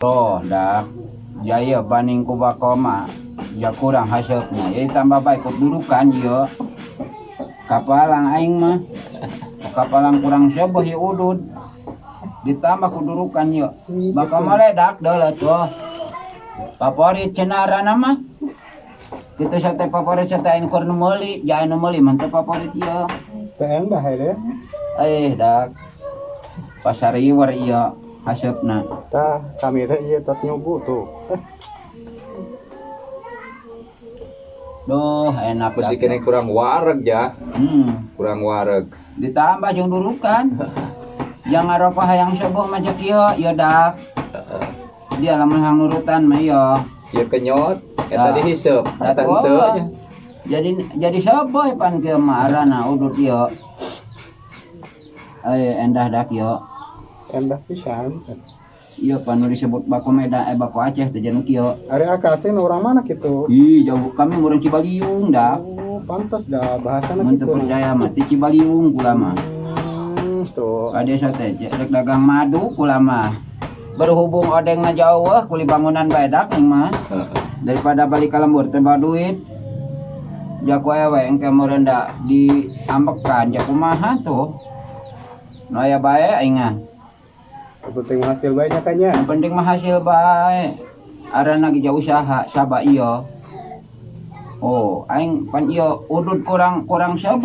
Oh, dah. Jaya banding ku bako mah ya kurang hasilnya. Ya tambah baik ku dudukan ieu. Kapalang aing mah. Kapalang kurang seboh ieu udud. Ditambah ku dudukan ieu. Bako meledak deuleu tuh. Favorit cenarana mah. Kitu sate favorit sate aing keur nu meuli, ja anu meuli mah teu favorit ieu. Teh endah ya. Eh, dak. Pasar iwer ieu haseupna. Tah, kami teh ieu tos nyubu tuh. Duh, enak. Masih Dak. kene kurang wareg ya, kurang wareg. Ditambah jeung durukan. Yang ngarokok hayang seboh mah cek ieu, ieu dak. Dia lamun hang nurutan mah ieu. Ya kenyot, eta Tah. Dihiseup, eta Atuh. henteu nya. Jadi seboh pan kieu mah arana udut ieu. Eh, endah dak ieu. Endah pisan. Ieu pan nu disebut bako Medan, eh, bako Aceh teh jeung kieu. Ari akasin orang mana gitu? Ih, jauh kami urang Cibaliung dak. Oh, pantas dah bahasana Mun teu gitu. Percaya mah ti Cibaliung kula mah. Tuh. Ka desa teh rek dagang madu kula mah. Berhubung odengna jauh eh, kuli bangunan bae dak ning mah. Daripada balik ka lembur teh bawa duit. Jaku ewe engke meureun da diambekan jaku kumaha tuh. Nu aya bae aing mah. Yang penting hasil banyak kan ya. Yang penting mah hasil bae. Arana ge jauh usaha saba ieu. Oh, aing pan ieu udud kurang kurang saba.